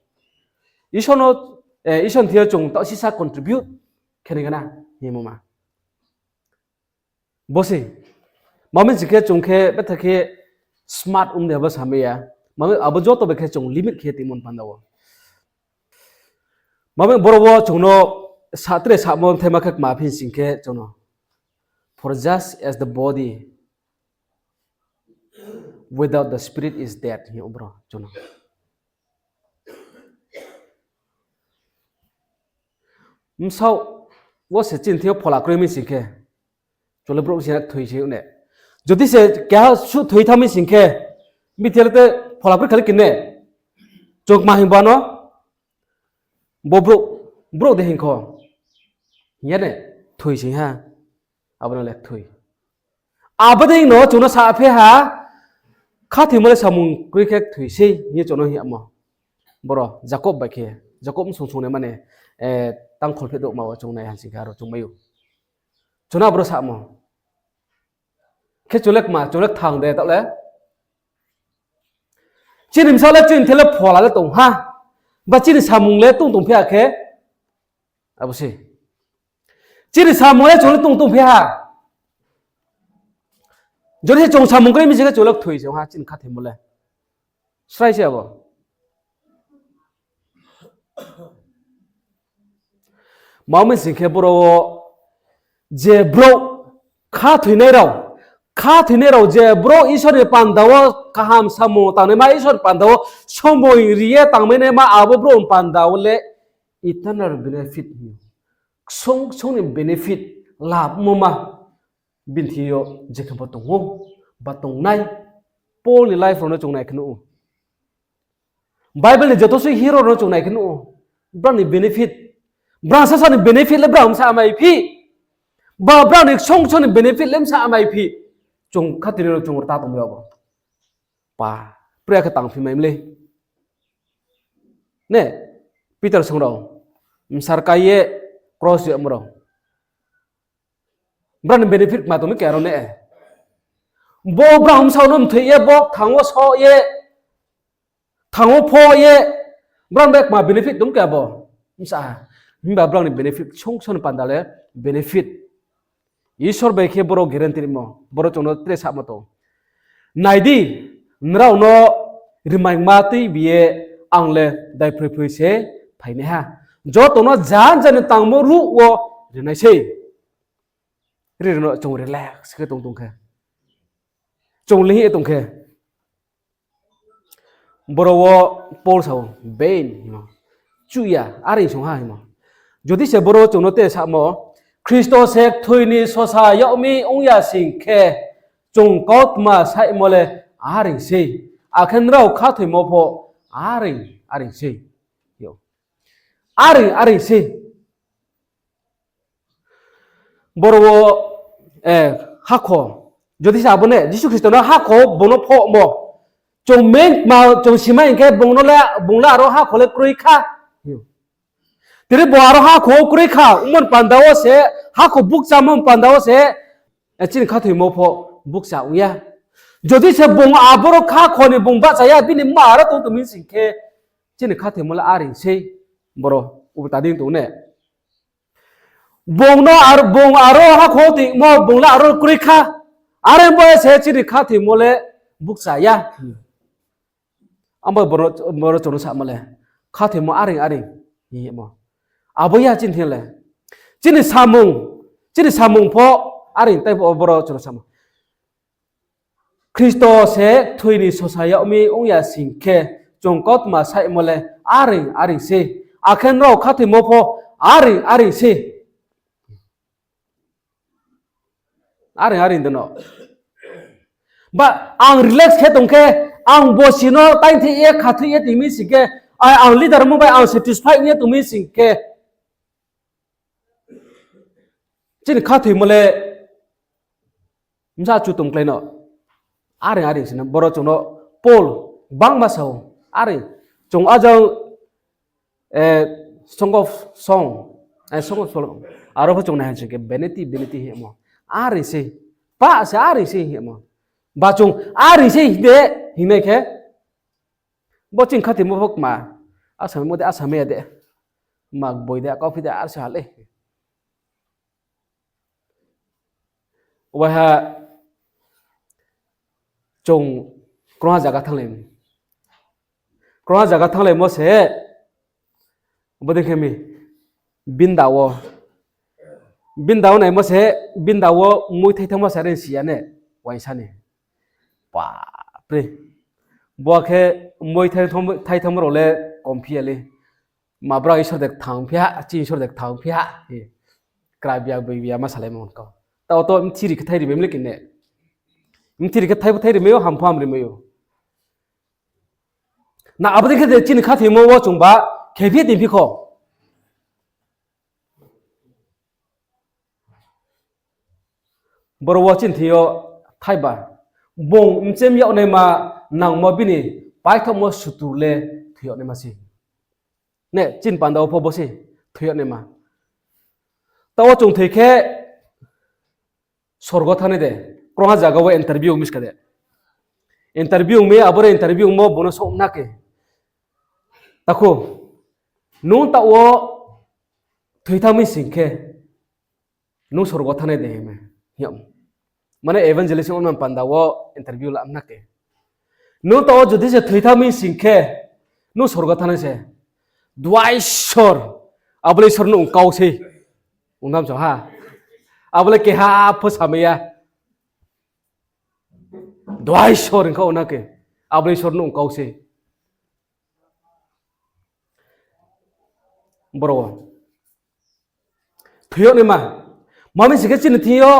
Isor no, eh, Isor ni thing yo chung taoh sisa contribute khe nai gana hingmo ma. Bo se. Mami sing khe chung khe betha khe smart ong de abo samai ya. Mami abo joto bai khe chung limit khe tingmo ni panda wo. Mami boro wo chung no sa tre samo mthaima khe kma phi sing khe chung no. For just as the body without the spirit is dead, hing ou boro chung no. Bsaoh wo se chini thing yo phola kroi mi sing khe, chung le brouh se thoi se ne. Jodi se keha suh thoi thanng mi sing khe, bithai le te phola kroi kha le kine. Chung kma hing ba no, bo brouh, brouh de hing kho. Hing ya ne, thoi se ha. Abo no le thoi. Abo dei no chung no saphi ha, khathoimo le samung kroi khe thoi sei hing ye chung no hing yagmo. Boro Jakob bai khe, Jakob bsung sung nai mane, eh, tang kholpheh douhma wo chung nai ha sing khe aro chung mai ou. Chung no aboro samo. Khe chung le kma, chung le kthang de taoh le. Chini bsaoh le chini thing le phola le tong ha. Ba chini samung le tong tongphi ya khe. Abo se. Chini samung le chung le tong tongphi ha. Jodi se chung samung kroi mi sing khe chung le kthoi se ong ha chini khathoimo le. Srai se abo. Mami sing khe boro wo je brouh khathoinai rao, Khathoinai rao je brouh Isor ni panda wo kaham samung tangnaima, Isor ni panda wo somoi ri ye tangmainaima, abo brouh ni panda wo le eternal benefit hing ou. Ksung ksung ni benefit labmo ma bini thing yo je khe bo tong ou, ba tongnai. Paul ni life rao no chung nai khe nuh ou. Bible ni joto se hero rao no chung nai khe nuh ou. Brao ni benefit, brao sasa ni benefit le brao bsa mai phi. Ba brao ni ksung ksung ni benefit le bsa mai phi. Chung khathoinai rao chung rta tong mi abo. Pa, priya khe tangphi mai mle. Ne, Peter song rao, bsar kai ye cross yamo rao. Brao ni benefit kma tong mi khe aro ne. Bo brao bsa no mthoi ye, bo kthang wo soh ye, kthang wo pho ye, brao ni bai kma benefit tong khe abo. Bsa ha. Himba brao ni benefit, ksung ksung ni panda le benefit. Isor bai khe boro guarantee rimo, boro chung no tre samo tong. Nai di, nrao no rimaingma tuibi ye ang le daiphroi phroi se phainaiha. Joto no jan jan ni tangmo ruh wo rinai sei. Ri ri no chung relax khe tong tong khe. Chung lehing ye tong khe. Boro wo Paul sa ou, bein hingmo. Chuh ya, are song ha hingmo. Jodi se boro chung no te samo, Khristo se kthoi ni sosa yag mi ong ya sing khe, chung kautma saihmo le are sei. Akhe nrao khathoimo pho are, are sei. Are, are sei. Boro wo, eh, hakho. Jodi se abo ne, Jisu Khristo no hakho bung no phohmo. Chung main ma, chung simai hing khe bung no le, bung le aro hakho le kroi kha. Tini bo aro hakho kroi kha, ongmo ni panda wo se, hakho bukchamo ni panda wo se, eh, chini khathoimo pho bukcha ong ya. Jodi se bung aboro hakho ni bung bahcha ya, bini ma aro tong tong mi sing khe, chini khathoimo le are sei, boro, ulta dei tong ne. Bung no ar, bung aro hakho toimo, bung le aro kroi kha. Are bo se chini khathoimo le bukcha ya. Abo boro, boro chung no samo le. Khathoimo are, are hingmo. Abo ya chini thing le. Chini samung, chini samung pho are, tei boro chung no samo. Khristo se kthoi ni sosa yag mi ong ya sing khe, chung kautma saihmo le are, are sei. Akhe nrao khathoimo pho are, are sei. Are, are de no. Ba ang relax khe tong khe, ang bosi no taingthoi ye, khathoi ye tong mi sing khe, a-, ang leader mo bai ang satisfy ong ye tong mi sing khe, chini khathoimo le bsa chu tongklái no. Are, are se no, boro chung no Paul gbangma sa ou, are, chung ajang, eh, Song of Song, eh, Song of Solomon, aro pho chung nai ha sing khe vanity, vanity hingmo. Are se, pa se are se hingmo. Ba chung are se hing de, hingnai khe, bo chini khathoimo pho kma, asamaimo de, asamai ya de, ma boi de, akau phi de, are se ha le. Waiha chung krungha zaga thannglai, krungha zaga thannglaimo se, bodei khe mi, binda wo, binda wo naimo se, binda wo moi thai thanngmo se are si ya ne, uaingsa ni. Bapre. Bo khe moi thai thanngmo, thai thanngmo rao le kom phi ya le. Ma brao Isor de kthang phi ha, chini Isor de kthang phi ha. Kra bia, boi bia ma salaimo kau. Tao to mthiri khe thai rimai le kine. Mthiri khe thai pho thai rimai ou, ham pho ham rimai ou. Na abo dei khe de chini khathoimo wo chung ba, khe phi tong phi kho. Boro wo chini thing yo thaiba, bung mchem yag naima nangmo bini paithaohmo sutur le thoi yag naima se. Ne, chini panda wo pho bo se thoi yag naima. Tao chung thoi khe sorgo thanngnai de, krungha zaga wo interview ong mi ska de. Interview ong mi, aboro interview ongmo bung no souh na khe. Takhu, nung taoh wo thoi thanng mi sing khe, nung sorgo thanngnai de hing mi, hing yag. Mane evangelist ongmo panda wo interview la na khe. Nung taoh wo jodi se thoi thanng mi sing khe, nung sorgo thanngnai se. Duaisor, abo le Isor no ong kau sei. Ong tham song ha. Abo le keha pho samai ya. Duai sor hing kha o na khe. Abo le Isor no ong kau se. Boro wo thoi yag naima. Mami si khe chini thing yo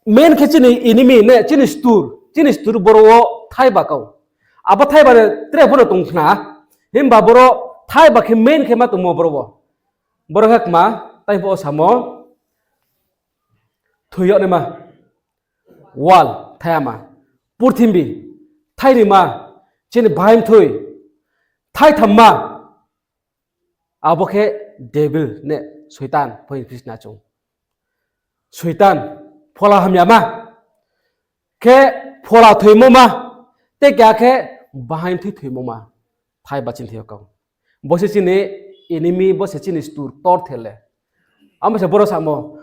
main khe chini enemy ne, chini stur, chini stur boro wo thaiba kau. Abo thaiba ne tre pho no tong khna. Himba boro thaiba khe main khe ma tongmo boro wo. Boro khe kma, tai pho samo. Thoi yag naima. Wal, thai ama. Purthimbi, thai nima, chini bahaing thoi. Thai thamma, abo khe devil ne, Soitan, pho English na chung. Soitan, phola hamyama. Khe phola thoimo ma, te kya khe bahaing thoi thoimo ma. Thai ba chini thing yo kau. Bo se chini enemy, bo se chini stur tor thele. Amo se boro samo,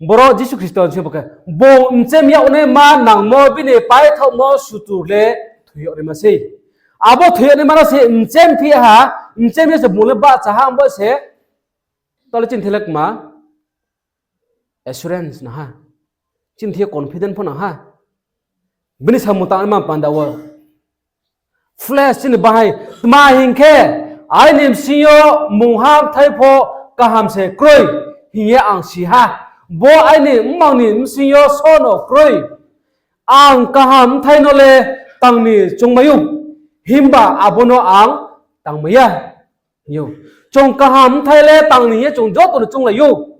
boro Jisu Khristo se bo khe, bo mchem yag naima nangmo bini paithaohmo sutur le thoi yag naima sei. Abo thoi yag naima no se mchem phi ha, mchem ye se bung le bahcha ha, bo se, tole chini thele kma, assurance nang ha. Chini thing yo confident pho nang ha. Bini samung tang naima panda wo. Flesh chini bahaing, tma hing khe, aini bsing yo mungha bthai pho kaham se kroi, hing ye ang si ha. Bo aini mmang ni bsing yo só no kroi. Ang kaham bthai no le tang ni choungmai ou, himba abo no ang tangmai ya. Hing ou. Chung kaham bthai le tang ni hing ye chung joto no chounglai ou.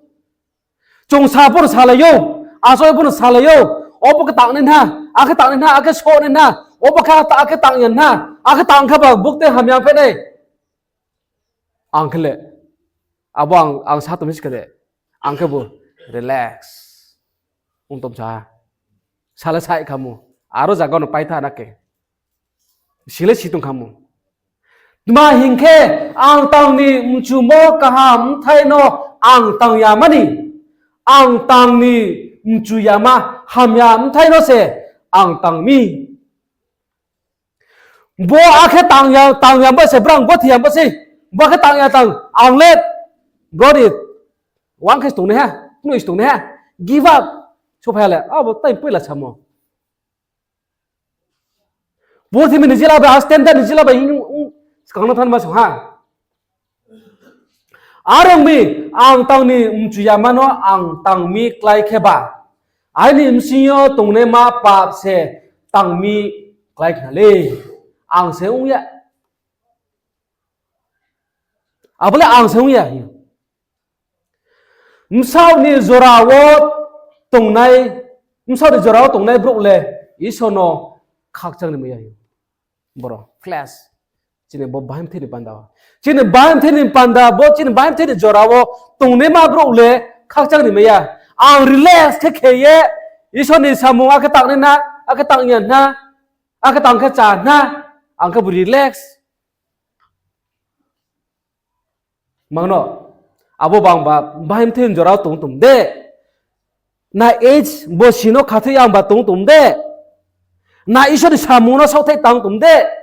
Chung sa pho no salai ou, aso pho no salai ou, obo khe tang nai na, akhe tang nai na, akhe só nai na, obo khe ta-, akhe tang ya na, akhe tang khe ba bukte hamya phe nai. Ang khe le, abo ang, ang sa tong mi si khe de, ang khe bo relax ong tong sa ha. Sa le sai khamu, aro zaga no paitha na khe. Si le si tong khamu. Tma hing khe, ang tang ni mchumo kaham bthai no ang tang ya mani, ang tang ni mchu yama hamya bthai no se ang tang mi. Bo akhe tang ya, tang ya ba se, brang bo thi ya ba se, bo akhe tang ya tang, ang le, brao ni, wang khe se tongnaiha, knoi se tongnaiha, give up, sophai ya le, abo tai poila samo. Purthimbi ni jila bai, standard ni jila bai, hing, skang no thanma song ha. Are ong mi, ang tang ni mchu yama no ang tang mi klái khe ba, aini bsing yo tongnaima pap se tang mi klái khna le. Ang se ong ya. Abo le ang se ong ya. Bsaoh ni jora wo tongnai, bsaoh ni jora wo tongnai brouh le Isor no khakchang ni mai ya. Boro, flesh. Chini bo bahai mthoi ni panda wo. Chini bahai mthoi ni panda bo, chini bahai mthoi ni jora wo tongnaima brouh le khakchang ni mai ya. Ang relax khe khe ye, Isor ni samung akhe tang nai na, akhe tang ya na, akhe tang khe chá na, ang khe bo relax. Mang no, abo bang ba bahai mthoi ni jora wo tong tom de. Na age bo si no khathoi ang ba tong tom de. Na Isor ni samung no saohthaih tang tom de.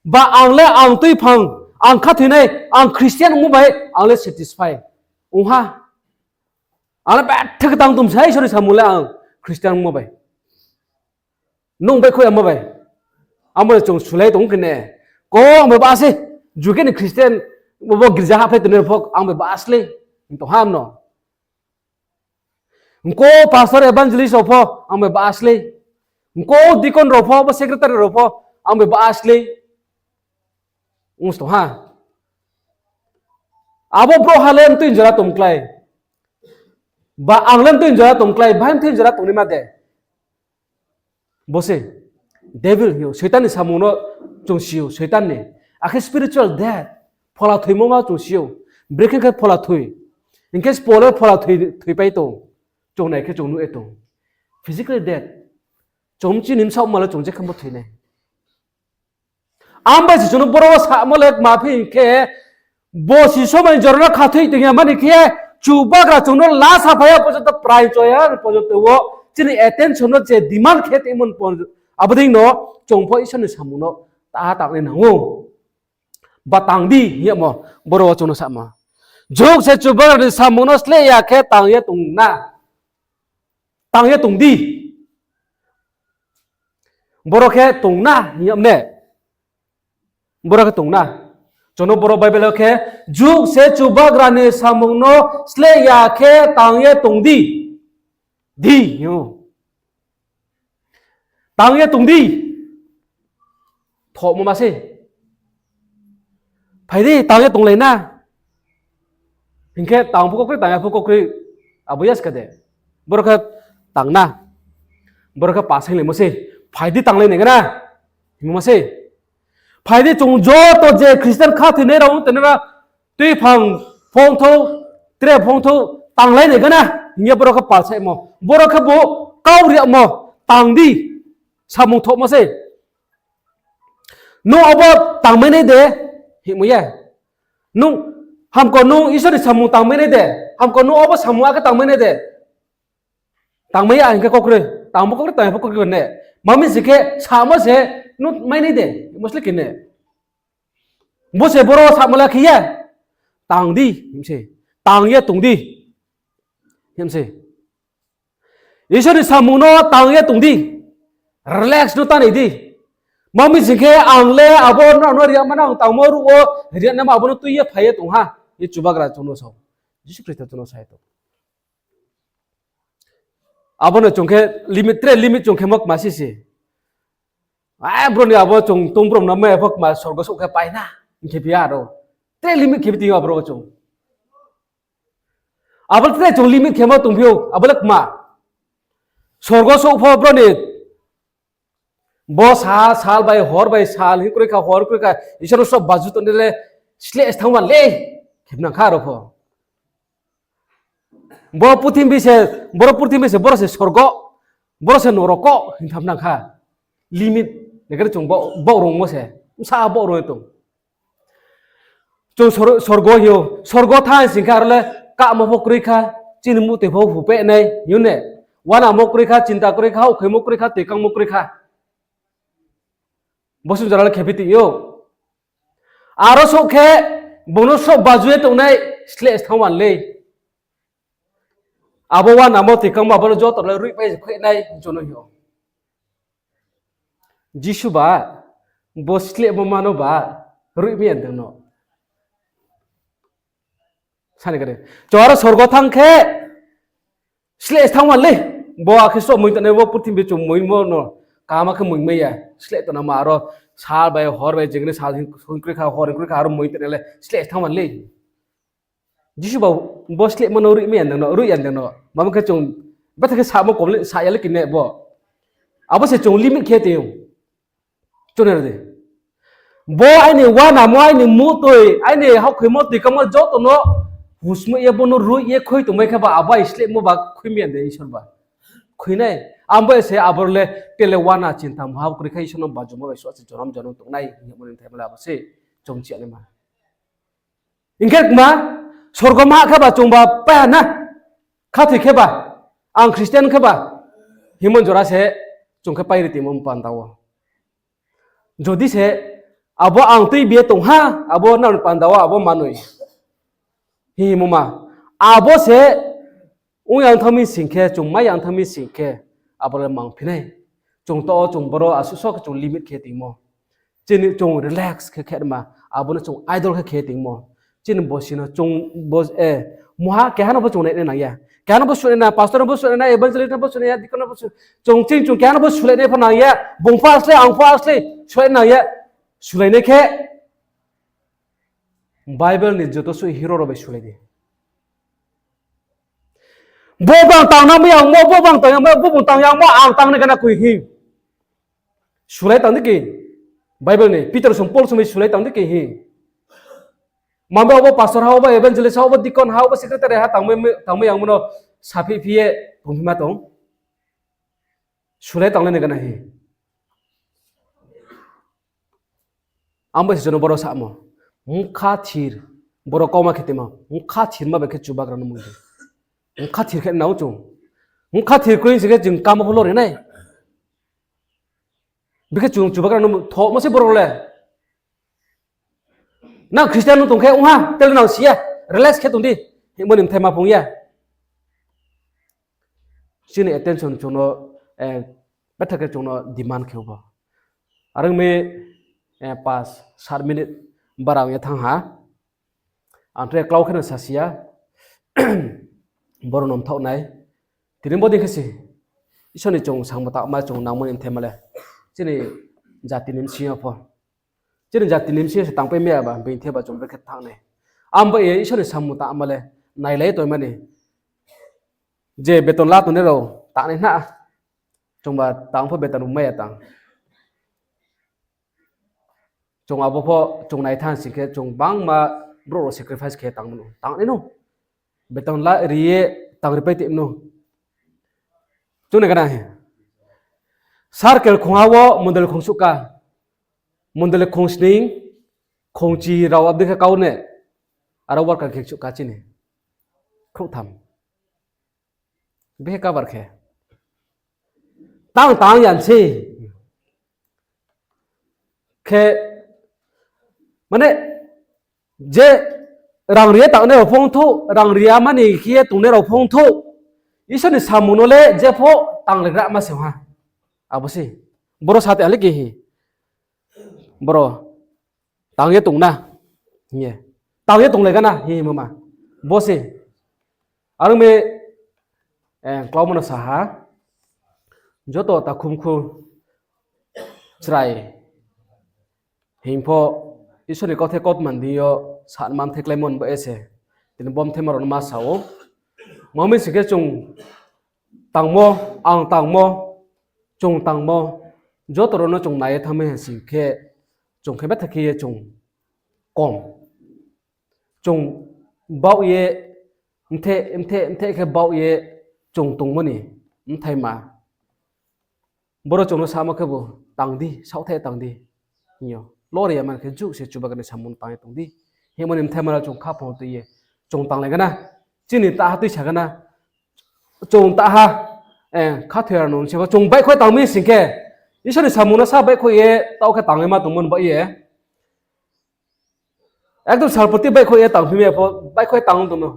Ba ang le ang tuiphang, ang khathoinai, ang Christian ongmo bai ang le satisfy ong ha. Ang le betha khe tang tom sa Isor ni samung le ang Christian ongmo bai. Nung bai khui amo bai. Amo le chung sulai tong khe ne. Ko ang bai ba se. Ju khe ni Christian, bo girja haphlai tongnai rao pho ang bai ba se le. Tong ham no. Ko pastor evangelist rao pho ang bai ba se le. Ko deacon rao pho, bo secretary rao pho ang bai ba se le. Ong tong ha. Abo brouhha le mtui jora tong klái. Ba ang le mtui jora tong klái, bahai mtui jora tongnaima de. Bo se, devil hing ou, Soitan ni samung no chung si ou, Soitan ni. Akhe spiritual death, phola thoimo ma chung si ou. Brekhe khe phola thoi. Hing khe sbo le phola thoi, thoipai tong. Chung nai khe chung nuh ye tong. Physically death. Chung chini bsaoh ma le chung je khe bo thoi nai. Ang bai se chung no boro wo samo le kma phi hing khe, bo si somoi ni jora no khathoi tong ya mani khe, Chubagra chung no la saphai ya porjonto, prai choya porjonto wo, chini attention no je demand khe tongmo, abo dei no chung pho Isor ni samung no ta tang nai nang ou. Ba tang di hing yamo, boro wo chung no samo. Juk se Chubagra ni samung no sleh ya khe tang ye tong na. Tang ye tong di. Boro khe tong na hing yag ne. Boro khe tong na. Chung no boro Bible wo khe, juk se Chubagra ni samung no sleh ya khe tang ye tong di. Di, hing ou. Tang ye tong di. Thohmo ma se. Phai di, tang ye tonglai na. Hing khe tang pho kau kroi, tang ya pho kau kroi, abo ya ska de. Boro khe tang na. Boro khe pasainglaimo se. Phai di, tanglai nai gana. Hingmo ma se. Phai di, chung joto je Christian khathoinai rao, tini ra tuiphang phongthou, tre phongthou, tanglai nai gana. Hing ye boro khe palsaimo. Boro khe bo kau riamo. Tang di. Samung thohmo se. Nung abo tangmai nai de, hingmo ye. Nung, hamko nung Isor ni samung tangmai nai de, hamko nung abo samung akhe tangmai nai de. Tangmai ya hing khe kau kroi, tang bo kau kroi, tang ya pho kau kroi ne. Ma mi sing khe samo se, nung mai nai de, hingmo sle khe ne. Bo se boro samo la khe ye. Tang di, hing se. Tang ye tong di. Hing se. Isor ni samung no tang ye tong di. Relax no ta nai di. Ma mi sing khe ang le abo nrao no riama nang tangmo ruh wo rianaima abo no tui ye phai ye tong ha. Ye Chubagra chung no sa. Jisu Khristo chung no sa ye tong. Abo no chung khe limit, tre limit chung khemo kma si se. A, bro ni abo chung tong brom no mai pho kma sorgo souh khe pai na. Hing khe phi ya aro. Tre limit khe phi tong yo abro chung. Abo tre chung limit khemo tongphi ou, abo le kma. Sorgo souh pho bro ni bo sa, sal bai, hor bai, sal hing kroi kha, hor kroi kha, Isor no sob baju tongnai le sleh se thanngma le, khe nang kha aro pho. Bo purthimbi se, boro purthimbi se, boro se sorgo, boro se noroko, hing tham nang kha. Limit, nai khe chung bo, bo rungmo se, bsa bo rung ye tong. Chung sor-, sorgo hing ou, sorgo thanng sing khe aro le kahmo pho kroi kha, chini muhtoi pho hupeh nai, hing ou ne. Uanamo kroi kha, chinta kroi kha, houhkhoimo kroi kha, toikangmo kroi kha. Bo sung jora le khe phi tong ou. Aro souh khe, bung no sob baju ye tongnai, sleh se thanngma le. Abo uanamo toikangmo abo no joto le ruihpai se khuinai, chung no hing ou. Jisu ba, bo slehmo ma no ba, ruihmai ya de no. Sani kare. Chung aro sorgo thanng khe, sleh se thanngma le. Bo akhe sob moing tongnai bo purthimbi chung moingmo no. Kaham khe moingmai ya. Sleh tongnama aro sal bai hor bai jengni sal hing, hing kroi kha, hor hing kroi kha aro moing tongnai le. Sleh se thanngma le. Jisu ba bo slehmo no ruihmai ya de no, ruih ya de no. Mamo khe chung, betha khe samo kom le, sa ya le kine bo. Abo se chung limit khe tong ou. Chung nai di. Bo aini uanamo, aini muhtoi, aini houhkhoimo, toikangmo joto no husmai ye bo no ruih ye khui tongmai khe ba abo ai slehmo ba khuimai ya de Isor ba. Khuinai. Abo se aboro le tele uana chinta mha kroi kha Isor no bajumo bai suh se jonom jonom tongnai hingmo ni thai mala abo se chung chiyanaima. Hing khe kma, sorgo ma khe ba chung ba pai ha na, khathoi khe ba, ang Christian khe ba, hingmo jora se chung khe pai ri tongmo panda wo. Jodi se, abo ang tuibi ye tong ha, abo nrao ni panda wo, abo manoi. Hingmo ma, abo se, ong yang thanng mi sing khe, chung mai yang thanng mi sing khe, abo le mangphi nai. Chung to, chung boro asuh so khe chung limit khe tongmo. Chini chung relax khe khe ma, abo no chung idle khe khe tongmo. Chini bosi no chung bo, e, muha keha no bo chung nai nang ya. Keha no bo sunai na, pastor no bo sunai na, evangelist no bo sunai ya, deacon no bo sunai. Chung chini chung keha no bo sulainai pho nang ya, bung pho aslei, ang pho aslei, sulai nang ya. Sulainai khe Bible ni joto suh hero rao bai sulai di. Bo bang tang nang mi yangmo, bo bang tang yangmo, bo bang tang yangmo, ang tang nai gana koi hing. Sulai tang di khe. Bible ni Peter song Paul song bai sulai tang di khe hing. Mamo abo pastor ha, abo evangelist ha, abo deacon ha, abo secretary ha tangmai, tangmai yangmo no saphi phi ye tongphi ma tong. Sulai tanglai nai gana hing. Ang bai se jono boro samo. Bkha thir. Boro kauma khe tongma. Bkha thirma bai khe Chubagra no mung di. Bkha thir khe nang chung. Bkha thir kroi se khe chung kamo pho lori nai. Bikhe chung Chubagra no thohmo se boro le. Nang Christian no tong khe, ongha, tele nang si ya, relax khe tong di, hingmo ni mthai ma phung ya. Chini attention chung no, eh, betha khe chung no demand khe bo. Are ong mi, pas sat minute bara ong ye thanng ha. Ang tre klau khe no sasi ya. Boro no mthaoh nai. Tini bo dei khe se Isor ni chung samung tangma chung nangmo ni mthaima le chini jati ni bsing yo pho. Chini jati ni bsing yo se tangpai mai ya ba, being the ba chung brekhe thanng nai. Abo ye Isor ni samung tangma le nailai ye tongmani. Je beton la tongnai rao tangnai hna. Chungba tang pho beton mai ya tang. Chung abo pho chung nai thanng sing khe chung bangma brouh rao sacrifice khe tang no, tangnai no. Beton la ri ye tang ri pai tei no. Chung nai gana hi. Circle khongha wo mondoli khongsuh ka. Mondoli khongsning, khongchi rao abo dei khe kau ne. Aro worker khe suh ka chini. Khrouhtham. Bikhe cover khe. Tang tang yan se. Khe, mane, je rang ri ye tangnai rao pho ongthou, rang ri ya mani khe ye tongnai rao pho ongthou, Isor ni samung no le jepho tanglaigra ma se ha. Abo se. Boro sa te ale kehi. Boro tang ye tong na hing ye. Tang ye tonglai gana hing ye ma ma. Bo se. Are ong mi, eh, klaumo no sa ha. Joto takhumkhu chrai hing pho Isor ni kauthai kautma ni deing yo sa man thekláimo ni baoh ye se. Tini bo mthaima rao no ma sa ou. Ma mi sing khe chung tangmo, ang tangmo, chung tangmo, joto rao no chung nai ye thanng mi ha sing khe, chung khe betha khe ye chung kom. Chung baoh ye, mthe, mthe, mthe khe baoh ye chung tongmo ni mthaima. Boro chung no samo khebu, tang di, saohthaih tang di. Hing yo, lori ya man khe juh se Chubagra ni samung tang ye tong di. Hingmo ni mthaima rao chung khaphang tui ye, chung tanglai gana. Chini taha tuisa gana. Chung taha, eh, khathoi rao no se chung baihkhoi tang mi sing khe, Isor ni samung no sa baihkhoi ye, taoh khe tang ye ma tongmo ni baoh ye. Ekdom salpoti baihkhoi ye tangphi mi pho, baihkhoi ye tang tong no.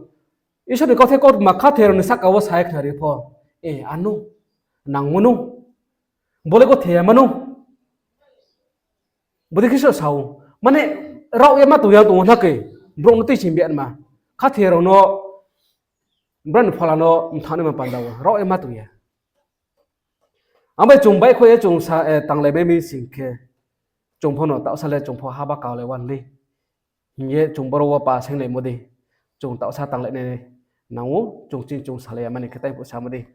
Isor ni kauthai kautma khathoi rao ni sahka wo sa ye khnari pho. E, ano, nangmo no. Bo le kothe ya ma no. Bodei khe se sa ou. Mane, raoh ye ma tong ya tong ou hna khe, brouh no tuising bi anma. Khathoi rao no, brao ni phola no mthangnai ma panda wo, raoh ye ma tong ya. Ang bai chung baihkhoi ye chung sa, eh, tanglai mai mi sing khe, chung pho no taohsa le chung pho haba kaulai wan lei. Hing ye chung boro wo pa senglaimo dei. Chung taohsa tanglai nai nang ou, chung ching chung salai ya mani khe tai phuh samo dei.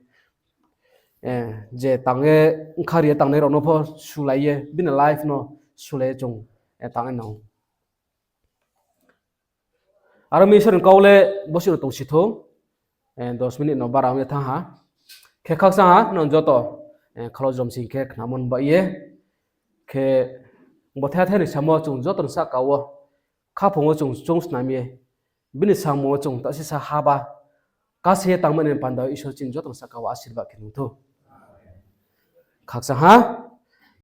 Eh, je tang ye, bkha ri ye tangnai rao no pho sulai ye, bini life no sulai ye chung, eh, tangnai nang ou. Aro mi Isor ni kau le bosi no tongsi thou, eh, dos minute no bara ong ye thanng ha. Khe khakchang ha, nang joto, eh, khalo jomsing khe khnamo ni baoh ye. Khe bo thai thai ni samo chung joto ni sahka wo, khaphang wo chung chung snam ye, bini samung wo chung taohsisa haba, kase ye tangmani panda wo Isor chini joto ni sahka wo asirbad khe nung thou. Khakchang ha.